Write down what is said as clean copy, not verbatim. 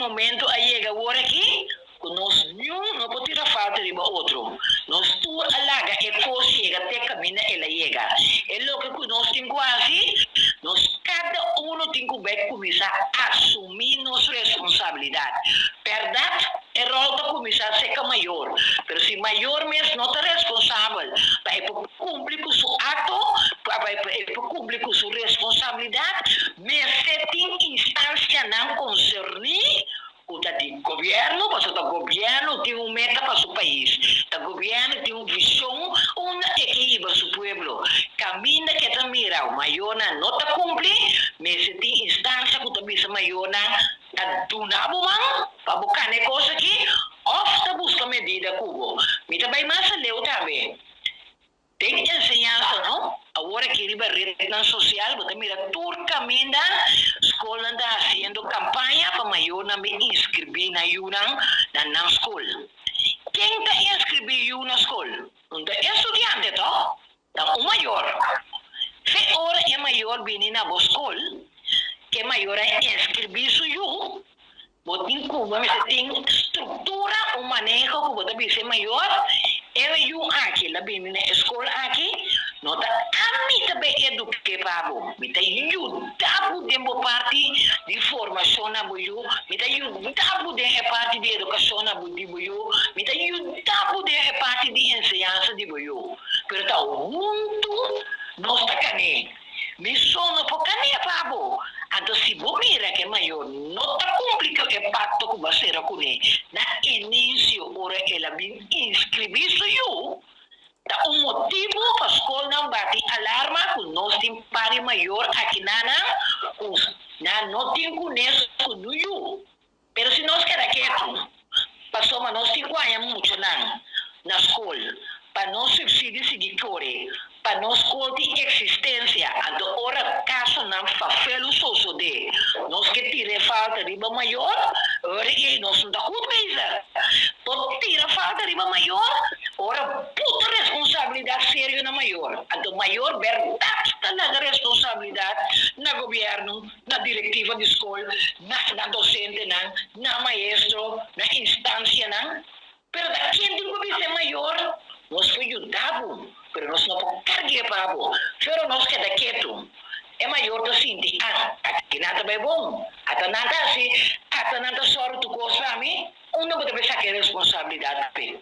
Momento a yega awor aki ku nos niun no por tira falta riba otro. Nos tur a laga e kos yega te kaminda el a yega. E loke ku nos tin ku hasi, nos kada unu tin ku bai kuminsá asumí nos responsabilidat. Bèrdat, e ròl ta kuminsá serka mayor, pero si mayor mes no ta responsabel pa e por kumpli ku su akto, pa e por kumpli ku su responsabilidat, mester tin instansianan konserní ku ta di gobièrnu, pasobra ta gobièrnu tin un meta pa su pais, ta gobièrnu tin un vishon unda e ke hiba su pueblo. Kaminda ke ta mira mayornan no ta kumpli, mester tin instansia ku ta bisa mayornan ta duna bo man pa bo kana e kos aki òf ta buska medida ku bo. Mi ta bai mas aleu tambe. Den enseñansa no, awor aki riba rednan sosial bo ta mira tur kaminda skolnan ta hasiendo kampaña pa mayornan bin inskribí nan yunan na nan skol. Ken ta inskribí yu na skol? Un ta e studiante tòg? Ta un mayor. Fe ora e mayor bini na bo skol, ke mayor a inskribí su yu, Bo tin ku bo mester tin struktura, un maneho ku bo ta bisa e mayor, e yu aki el a bini na e skol aki, no ta ami ta bay eduk'é pa bo, mi ta yuda bo den bo parti di formashon na bo yu, mi ta yuda bo den e parti di edukashon na bo di bo yu, mi ta yuda bo den e parti di enseñansa di bo yu, pero ta huntu nos ta kan'é. Mi so no por kania pa bo. Anto si bo mira ku e mayor no ta kumpli ku e pakto ku bo a sera kuné na inisio ora el a bin inskribí su yu, ta un motibu pa skolnan bati alarma ku nos tin par di mayor akinanan ku nan no tin kuné ku nu yu. Pero si nos keda ketu, pasobra nos tin ku haña muchanan na skol pa nos subsidio sigui kore, pa nos skol tin eksistensia, anto ora kasonan fafelu sosodé, nos ke tira e falta riba mayor, ora ei nos no ta goed bezig. Por tira falta riba mayor ora puta responsabilidat serio na mayor. Anto mayor bèrdat ta laga responsabilidat na gobièrnu, na direktiva di skol, na na dosentenan, na maestro, na instansianan. Pero ta ken tin ku bisa e mayor, Nos por yuda bo, pero nos no por karg'é pa bo. Pero nos keda ketu. E mayor ta sinti, Ah, aki nan ta bai bon. Ata nan ta hasi, ata nan ta sòru tur kos pa mi. Unda bo ta bai saka e responsabilidat p'e?